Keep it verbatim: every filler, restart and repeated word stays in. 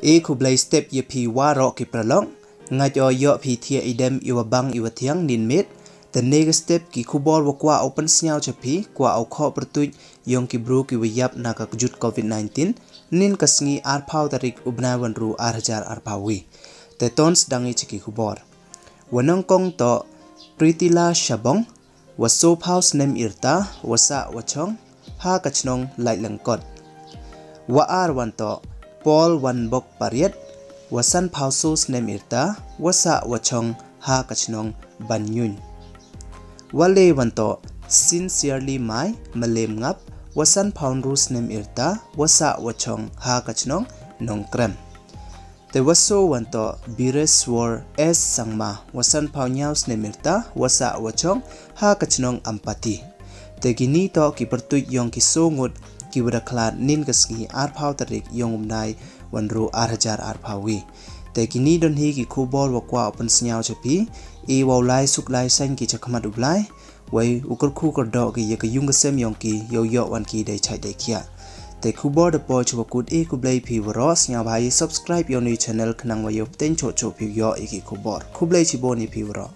E khublei step ya phi waroh ki paralok, ngait o yoh phi thiah i dem i wa bang i wa thiang nin miet. Te ne ka step ki khubor wa kwah u pynsniaw cha phi, kwah u khoh pyrtuit yong ki bru ki wa yap na ka kjut covid nineteen, nin ka sngi arphaw tarik u bnai wa ynru ar hajar arphaw wi. Te ton sdang i cha ki khubor. Wa nyngkong toh Pritila Shabong, wa sophaw snem yrta, wa sah wa chong ha ka chnong Laitlangkot. Wa ar wan toh Paul Wanbok Pariat, wa sanphaw so snem yrta, wa sah wa chong ha ka chnong Banyuin. Wa le wan toh Sincerely Mai Malem Ngap, wa sanphaw ynru snem yrta, wa sah wa chong ha ka chnong Nongkrem. Te wa so wan toh Bireswar S Sangma, wa sanphaw ynñiaw snem yrta, wa sah wa chong ha ka chnong Ampati. Te kini toh ki pyrtuit yong ki so ngut ki wa da khlad nin ka sngi arphaw tarik yong u bnai wa ynru ar hajar arphaw wi. Te kini don hi ki khubor wa kwah u pynsniaw cha phi. I wa u lai suk lai sain ki cha khmat u Blai, wei u kyrkhu kyrdoh ki ya ka yung ka sem yong ki, yow yoh wan ki dei chait dei khiah. Te khubor da poi cha wa kut. E khublei phi waroh, sniawbha ya subscribe yong u channel khnang wa yow pteng choh choh phi yoh ya ki khubor. Khublei chibun ya phi waroh.